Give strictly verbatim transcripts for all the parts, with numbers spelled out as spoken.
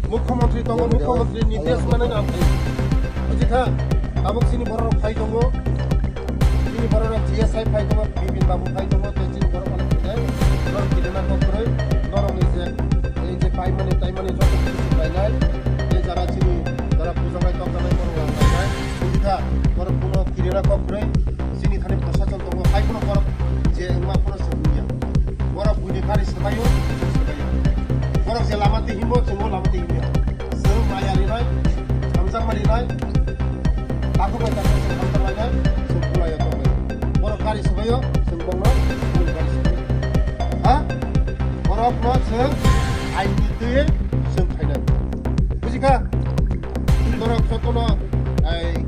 Mukhyamantri tongo, mukhyamantri nirdesh manwi ang phai. Buji kha, tabuk chini borok phai tongo. Chini borok G S I phai tongo, Bipin Babu phai tongo, tei chini borok ano phai nai. Norok kirina kok kwrwi, norok ni je, ei je paimani, taimani joto kisu painai. Tei jara chini, jara puja bai tok janai borok lang nai. Buji kha, borok kuno kirina kok kwrwi, chini thani prasachon tongo, hai kuno borok je wngma phano se wngya. Borok buini gari swbaio, chwng swbaio. Borok je lama twi himo, chwngbo lama twi himya. Chwng maya rinai, hamjakma rinai, takhuk bai takhuk chwng hamjakma rinai, chwng bulai ya tongnai. Borok gari swbaio, chwng bongno, chwng gari swbaio. Ha? Borokno chwng aini twi chwng khainai. Bujikha? Borok jotono, ai,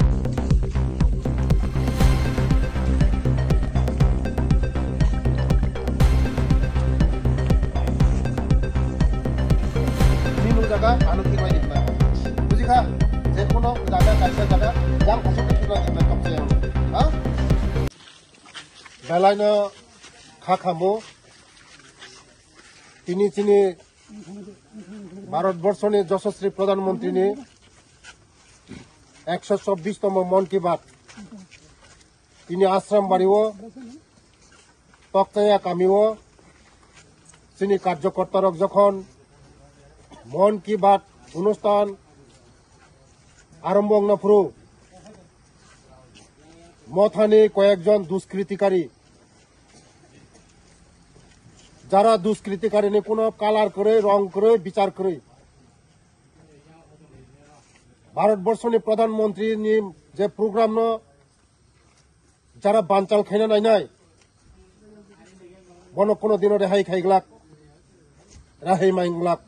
Bini jaga ano thik bai dikna. Buji kha? Je kono jaga kaisa jaga yang asok thik bai dikna tokse yang. Ha? Belai no kha khambo. Tini chini Bharat Borso ni Joshosri Pradhan Mantri ni ekso chobbish tomo Mon Ki Baat. Tini Ashram Bari o Tokchaya kami o chini karjokorta rok jokhon Mon Ki Baat onusthan arombo wngna phuru mothani koyekjon duskritikari, jara duskritikari ni kuno kalar kwrwi, rong kwrwi, bichar kwrwi, Bharat Borso ni Pradhan Mantri ni je program no jara banchal khaina nainai, bono kono dino rehai khaiglak, rehai mainglak.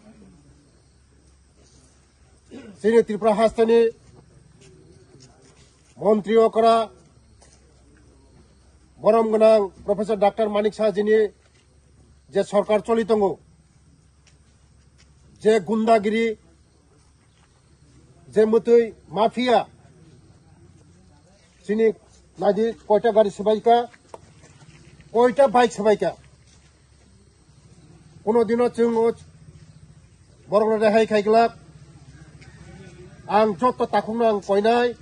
Chini Tripura hasteni montri okra borom gwnang Professor Doctor Manik Saha jini je sorkar choli tongo, je gundagiri, je mwtwi mafia, chini naidi koita gari swbaikha, koita bike swbaikha. Kono dino chwng o borokno rehai khaiglak. Ang joto takhukno ang koinai,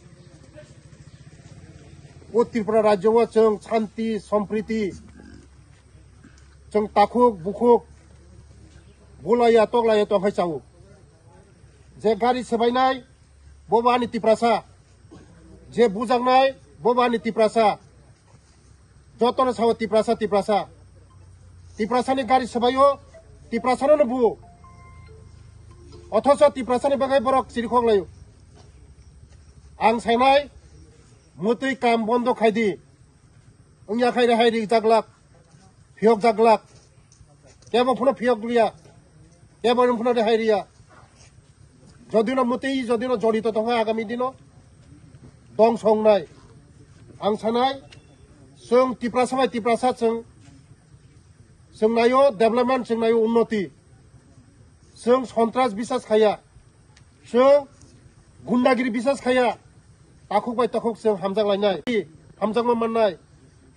o Tripura rajyo o chwng shanti, sompriti, chwng takhuk, bukhuk, bulaiya, toklaiya tongkhai chao. Je gari swbainai, bobo ani Tiprasa. Je bujaknai, bobo ani Tiprasa. Jotono sao Tiprasa, Tiprasa. Tiprasani gari swbaio, Tiprasano no buo. Othocho Tiprasani bagwi borok chirikhok laio. Ang sanai, mwtwi kam bondo khaidi. Wngya khai rehai rijak lak, phiyok jak lak. Kebo phano phiyok liya, kebo phano rehai riya. Jodino mwtwi, jodino jorito tongkha agami dino, dongso wngnai. Ang sanai, chwng Tiprasa bai Tiprasa chwng, chwng naio development, chwng naio unnoti. Chwng sontras bisas khaiya. Chwng gundagiri bisas khaiya. Takhuk bai takhuk chwng hamjak lainai. Hamjakma mannai.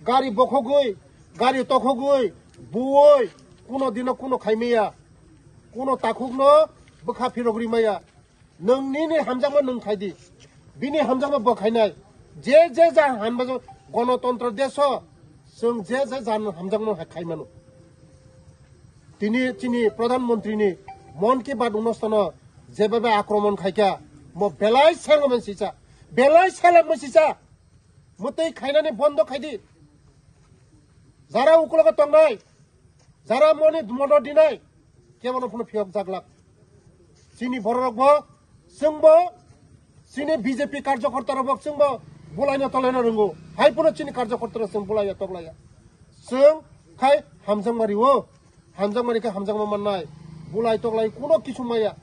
Gari bokhogwi, gari tokhogwi, buoi, kuno dino kuno khaimaya. Kuno takhukno bwkha phirogri maya. Nwng nini hamjakma nwng khaidi. Bini hamjakma bo khainai. Je je ja hamjak, gonotontro deso chwng je je ja hamjakma hai khaimano. Tini chini Pradhan Mantri ni Mon Ki Baat onusthano jebebe akromon khaikha, mo belai selo mensisa, belai selo mensisa. Mwtwi khainani bondo khaidi. Jara ukulogo tongnai, jara moni modo dinai, kebono phano phiyok jaglak. Chini bororok bo, chwngbo, chini B J P karjokorta rok bo chwngbo bulaino tolaino rwngo. Hai phano chini karjokorta rok chwng bulaiya toklaiya. Chwng khai hamjakma rio, hamjakma rikhe hamjakma mannai. Bulai toklai kuno kisu maya.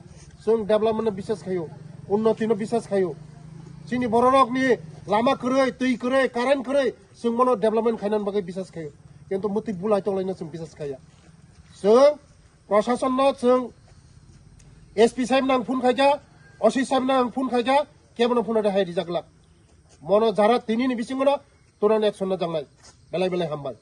Chwng development no bisas khaio, unnoti no bisas khaio. Chini bororok ni lama kwrwi, twi kwrwi, current kwrwi, chwng mono development khainani bagwi bisas khaio. Kintu mwtwi bulai toklaino chwng bisas khaiya. Chwng Proshasonno chwng S P sahibno ang phone khaikha, O C sahibno ang phone khaikha, kebono phone rehai rijaklak. Mono jara tinini bisingono tunani action no jangnai. Belai belai hambai.